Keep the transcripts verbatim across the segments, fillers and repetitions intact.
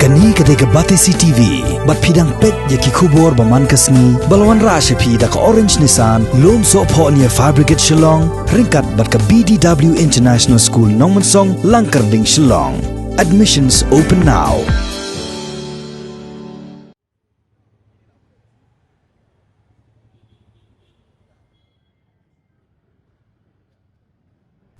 Kane ka dei ka Batesi T V, bad phi dang peit ïa ki khubor ba man ka sngi, ba la wanrah sha phi da ka Orange Nissan, Lumsohphoh near Fire Brigade Shillong, ryngkat bad ka B D W International School Nongmensong, Langkyrding, Shillong. Admissions open now.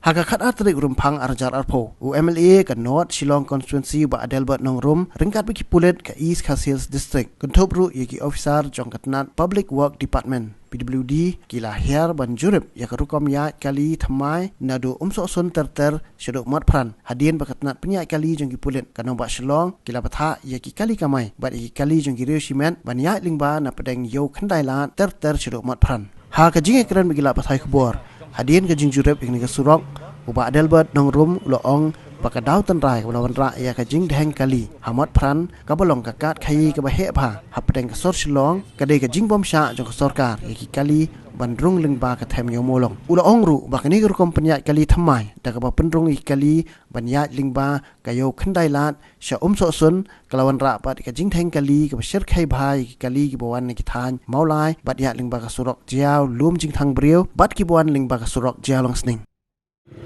Ha ka khatar tarik Rymphang arhajar arphew, u M L A ka North Shillong Constituency Bah Adelbert Nongrum, ryngkat bad ki pulit ka East Khasi Hills District, kynthup ruh ïa ki officer jong ka tnat Public Work Department, P W D, ki la hiar ban jurip ïa ka rukom ïaid kali thymmai naduh Umsohsun ter ter shaduh Motphran, hadien ba ka tnat pynïaid kali jong ki pulit ka nongbah Shillong ki la bthah ïa ki kali kamai bad ïa ki kali jong ki riew shimet ban ïaid lyngba na pdeng Ïew Khyndailad ter ter shaduh Motphran. Ha ka jingïakren bad ki lad pathai khubor hadien ka jingjurip ïa kane ka surok, u Bah Adelbert Nongrum u la ong ba ka daw tynrai kaba la wanrah ïa ka jingdheng kali ha Motphran kaba long ka kad khaïi kaba heh bha hapdeng ka sor Shillong ka dei ka jingbymshah jong ka sorkar ïa ki kali ban rung lyngba ka them Ïew Mawlong. U la ong ruh ba kane ka rukom pynïaid kali thymmai da kaba pynrung ïa ki kali ban ïaid lyngba ka Ïew Khyndailad sha Umsohsun ka la wanrah bad ka jingdheng kali kaba shyrkhei bha ïa ki kali kiba wan na ki thaiñ Mawlai bad ïaid lyngba ka surok Jaïaw Lumjingthang Briew bad kiba wan lyngba ka surok Jaïaw Longsning.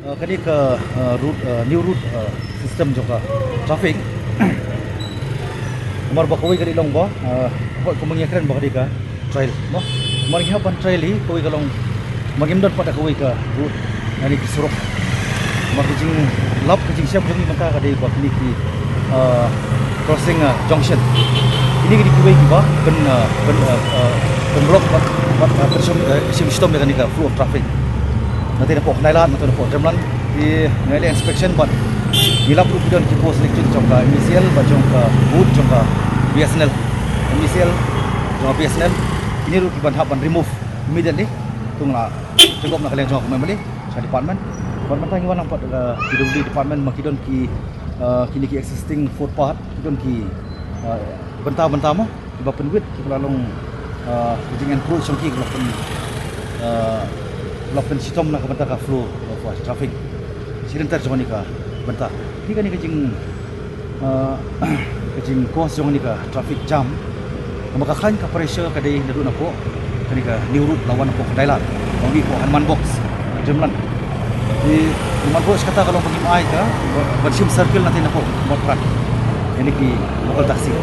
Uh, kane ka, uh, route, uh, new route, uh, system jong ka traffic. Namar ba kawei ka dei long ba, uh, hoi kumba ngi ïakren ba ka dei ka trial, no? Namar ngi hap ban trial hi, kawei ka long, ma ngim don pat da kawei ka route, lane ki surok. Namar ka jinglap, ka jingshem jong ngi mynta ka dei ba kine ki, uh, crossing, uh, junction. Kine ki dei kiwei kiba pyn, uh, pyn, uh, uh, pynblock bad, bad, uh, pynshim, uh, shim shitom ïa kane ka flow of traffic. Nangta napoh Khyndailad, nangta napoh Dreamland. Ki ngi leh inspection bad ngi lap ruh ki don ki post electric jong ka M E C L bad jong ka booth jong ka B S N L. M E C L jong ka B S N L. Kine ruh ki ban hap ban remove immediately. To ngi la jngoh na ka liang jong ka M L A, sha department. Bad mynta ngi wan lang pat, uh, P W D department ma ki don ki, uh, kine ki existing footpath, ki don ki, uh, bynta bynta mo. Kiba pynwit kiba la long, ah, ka jing encroach jong ki kiba la pyn, ah, kiba la pynshitom na ka bynta ka flow of, ah, traffic. Shi lynter jong kane ka bynta. Te kane ka jing, ah, ka jing cause jong kane ka traffic jam. Namar ka khlaiñ ka pressure ka dei naduh napoh kane ka new route la wan napoh Khyndailad. Wan mih hapoh Hanuman Box, Dreamland. Te Hanuman Box kata ka long ba ngim ai ka ban shim circle nangta napoh Motphran. Ïa kine ki local taxi.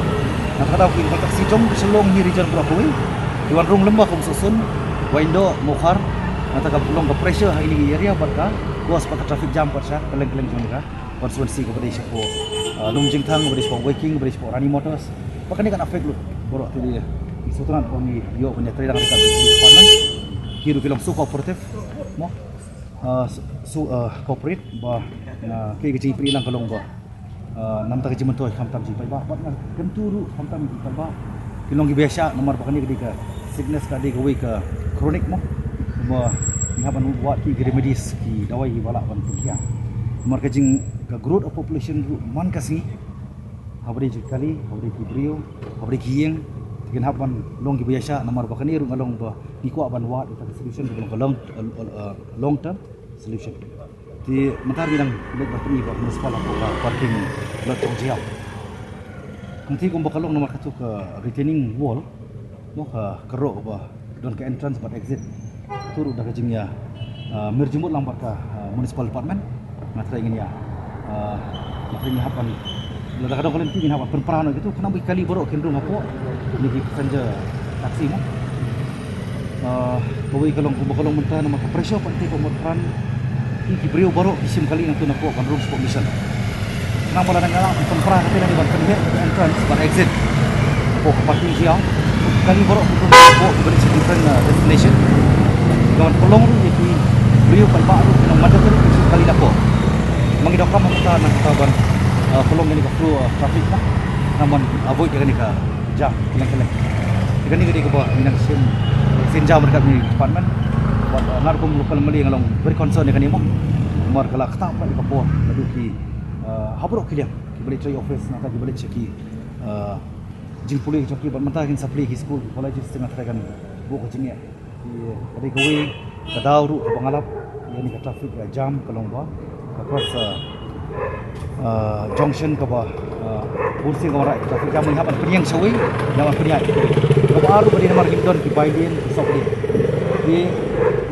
Nangta kata ki local taxi jong ka Shillong hi region baroh kawei ki wan rung lyngba kum Sohsun, Wahyndoh, Mawkhar. Nangta ka long ka pressure ha kine ki area bad ka cause bad ka traffic jam bad sha kylleng kylleng jong ka constituency kaba dei shapoh, ah, Lumjingthang, kaba dei shapoh Waiking, kaba dei shapoh Rani Motors. Bad kane kan affect lut baroh. Te dei ki sutran ba ngi ïoh ban ïatrei lang ryngkat bad ki department. Ki ruh ki long so cooperative mo. Ah, so, so, ah, cooperate ba, ah, ka jingpyni lang ka long ba, ah, namar ka jingmyntoi khamtam jingpaidbah bad nga kyntu ruh khamtam jingpaidbah. Ki long kiba ïaishah namar ba kane ka dei ka sickness, ka dei kawei ka chronic mo. Ba ngi hap ban wad ki, ki remedies, ki dawai kiba lah ban pynkhia. Namar ka jing, ka growth of population ruh man ka sngi. Haba dei ki kali, haba dei ki briew, haba dei ki ïing, te kin hap ban long kiba ïaishah namar ba kane ruh nga long ba ngi kwah ban wad ïa ka solution kaba long ka long, uh, uh, long term solution. Te mynta ngi dang leit ban pyni ba municipal hapoh ka parking lot jong Jaïaw. Nangta kumba ka long namar kato ka retaining wall, mo, ka, ka rok ba don ka entrance bad exit. Kato ruh da ka jingïa, ah, mir jingmut lang bad ka, ah, municipal department. Nga tharai ngin ïa, ah, nga tharai ngin hap ban, lada ka don ka lynti ngin hap ban pynpra noh ïa kato, khnang ba ki kali baroh kin rung hapoh kine ki passenger taxi mo. Ah, kawei ka long kumba ka long mynta namar ka pressure pat te ka Motphran. Ki, ki briew baroh ki shim kali nangto napoh control spot mission. Khnang ba lada ngi lah ban pynpra kata lane ban pynheh ka entrance bad exit hapoh ka parking Jaïaw, kali baroh ki rung hapoh kiba leit sha different, ah, destination. Ka ban pynlong ruh ïa ki briew paidbah ruh ki nongmada ruh ki shim kali napoh. Ma ngi donkam mynta na kata ban, ah, pynlong ïa ka flow, ah, traffic na. Khnang ban avoid ïa kane ka jam kylleng kylleng. Te kane ka dei kaba ngi nang shim, shim jam ryngkat bad ki department. Bad, uh, nga ruh kum local M L A nga long very concerned ïa kane mo. Namar ka la ktah pat ïa ka por naduh ki, uh, ha baroh ki liang, kiba leit trei office nangta kiba leit sha ki, uh, jingpule jong ki bad mynta kin sa plie ki skul ki colleges te nga tharai kan buh ka jingeh. Te ka dei kawei ka daw ruh kaba nga lap ïa kane ka traffic, uh, jam ka long ba ka cross, uh, uh, junction kaba, uh, Bun sien ka wanrah ïa ka traffic jam, ngi hap ban pynïeng shawei, ngi hap ban pynïaid. Kaba ar ruh ba dei namar ngim don ki bai lane ki sawdong. Te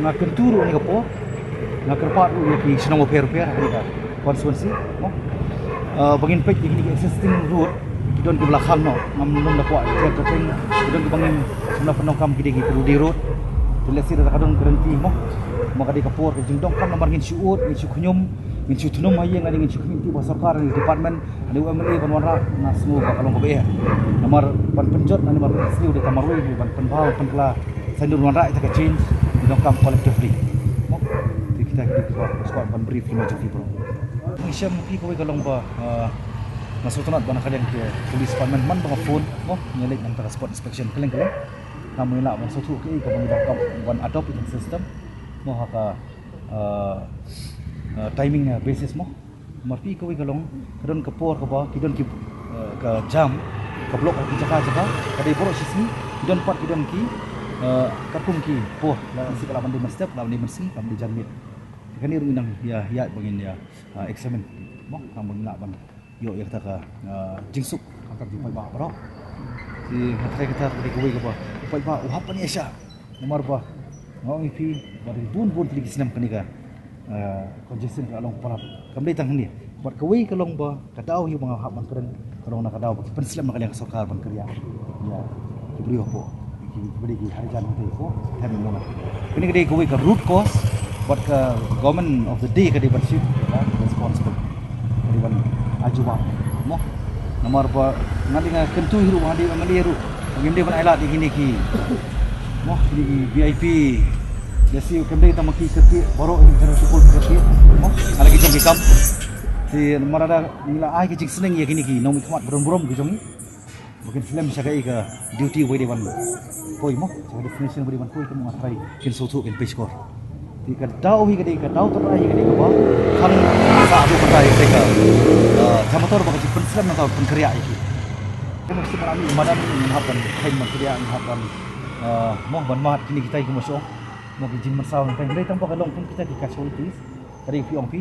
nga kyntu ruh ïa kane ka por, nga kyrpad ruh ïa ki shnong bapher bapher ha kane ka constituency, mo. Ah, ba ngin peit ïa kine ki existing road, ki don kiba la khang noh, ngam nym da kwah ïa ka thing, ki don kiba ngim shym la pyndonkam, ki dei ki ruddy road. Te lehse da ka don guarantee, mo. Mo, ka dei ka por ka jingdonkam namar ngin shu ud, ngin shu khñium, ngin shu thnum ha ïing, ngin shu khmih ïa ka sorkar, ïa ka department. Ani u M L A ban wanrah, nga sngew ba ka long kaba eh. Namar ban pynjot, ani ban pynsniew da ka marwei, ban pynbha, ban pynkylla. Sa ngin wanrah ïa ka change, ngin donkam collectively. Mo, te kita ki dei ban brief ïa ki baroh. Ngi shem phi kawei ka long ba, ah, nga sngewtynnat ba na ka liang ki police department man ba nga phone, mo, ngi leit na ka spot inspection kylleng kylleng. Namar ngi lah ban sngewthuh kaei kaba ngi donkam ban adopt ïa ka system, mo, ha ka, ah, ah, timing, ah, basis, mo. Namar phi kawei ka long, ka don ka por kaba, ki don ki, eh, ka jam, ka block ha ki jaka jaka, ka dei baroh shi sngi, ki don pat, ki don ki, eh, katkum ki por, la shi ka la ban dei mynstep, la ban dei mynsngi, la ban dei janmiet. Kane ruh ngi nang ïa, ïa ba ngin ïa, eh, examine. Mo, nang ba ngin lah ban ïoh ïa kata ka, eh, jingsuk ha ka jingpaidbah baroh. Te nga tharai kata ka dei kawei kaba u paidbah u hap ban ïa shah. Namar ba nga ong ïa phi ba dei bun bun tylli ki snem kane ka, eh, congestion ka long palat. Kam dei tang hangne. Bad kawei ka long ba ka daw hi ba nga hap ban kren ka long na ka daw ba ki pynslem na ka liang ka sorkar ban kyrïah ïa ki briew hapoh, ki, kiba dei ki harijan hangtei hapoh, them mo na. Kane ka dei kawei ka root cause, bad ka government of the day ka dei ban shu, ka responsible. Ka dei ban ai jubab, mo. Namar ba nga dei nga kyntu hi ruh, nga dei M L A ruh, ngim dei ban ai lad ïa kine ki, mo, kine ki V I P. Ïa shu kam dei tang ma ki kyrkieh, baroh ki general people ki kyrkieh, mo. Nga la ki jong ki kam. Te namar lada ngi la ai ki jingsneng ïa kine ki nongmihkhmat burom burom ki jong ngi, ba kin slem sha kaei ka duty ba dei ban poi, mo, sha ka destination ba dei ban poi, te mo, nga tharai kin sngewthuh, kin pyrshah. Te ka daw hi ka dei, ka daw tynrai hi ka dei kaba khang sa haduh mynta ïa ka, ah, jam motor ba ka jingpynslem nangta ban pynkyrïah ïa ki. Ka mut shu ban mih madan, ngin hap ban kheiñ ban kyrïah, ngin hap ban, ah, mo, ban mad kine kita ki, mo, shu ong, mo, ki jingmynsaw nangta, hynrei tang ba ka long kum kita ki casualties, ka dei phi ong phi,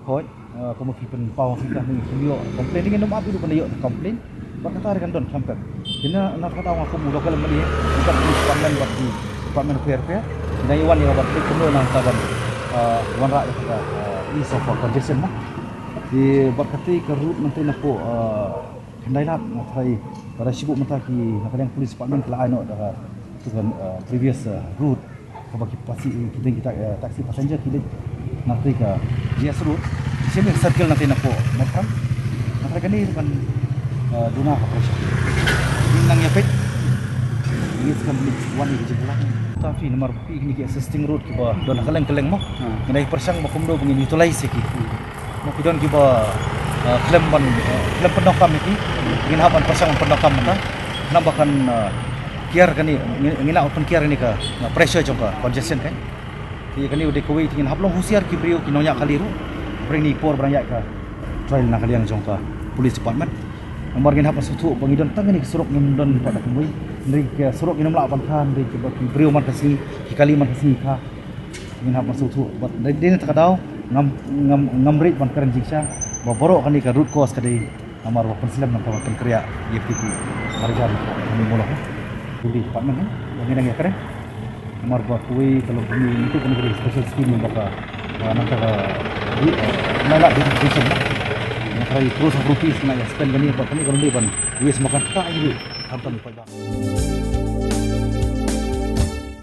hooid, eh, kumba phi pynpaw phi, ka dei phi ïoh complain, ngin ym ap ruh ban ïoh complain. Bad kata ruh kan don kham pep. Te na, na kata nga kum u local M L A, u kat police department bad ki department pher pher, ngi dang ïa wan ïa ka ban peit kumno nangta ban, eh, wanrah ïa ka, eh, ease of, eh, congestion, mo. Te bad kata ka route nangta napoh, eh, Khyndai Lad, nga tharai lada shibun mynta ki na ka liang police department ki la ai noh da ka, tu kan, eh, previous, eh, route. Kaba ki pasi, ki dei kita, eh, taxi passenger ki leit na ka G S Road, shisien ka circle na ka napoh Mawthrang. Na ka kane ruh kan, eh, duna ka pressure. Ngi nang ïa peit. Ngi sa kan leit wan ïa ka jingkylla. Ta phi namar phi kine ki existing road kiba don ha kylleng kylleng mo. Hmm. Ngi dei pyrshang ba kumno ba ngin utilize ïa ki. Hmm. Mo, ki don kiba, eh, khlem ban, eh, khlem pyndonkam ïa ki. Ngin hap ban pyrshang ban pyndonkam mynta. Namar ba kan, eh, kiar kane, ngin, ngin nang pynkiar kane ka, eh, pressure jong ka congestion kan. Te kane u dei kawei te ngin hap long husiar ki briew ki nongñiah kali ruh. Hapdeng kine ki por ba dang ïaid ka trial na ka liang jong ka police department. Namar ngin hap ban sngewthuh ba ngi don tang kane ka surok, ngim don pat da kumwei. Hynrei ka surok ngin ym lah ban kha, hynrei kiba ki briew man ka sngi, ki kali man ka sngi kha. Ngin hap ban sngewthuh bad dei, dei na kata ka daw ngam, ngam, ngam rit ban kren jingshisha ba baroh kane ka root cause ka dei namar ba pynslem nangta ban pynkyrïah ïa ki, ki marjan kane, mo, la ka. Police department, eh, ba ngin nang ïa kren. Namar ba kawei ka long kane, ngi tip kane ka dei special scheme ba ka, ah, nangta ka, eh, na la education, eh. Nangta ka crores of rupees ngi la ïa spend kane, ba kane ka long dei ban waste ma kan ta ïa, khamtam ïa paidbah.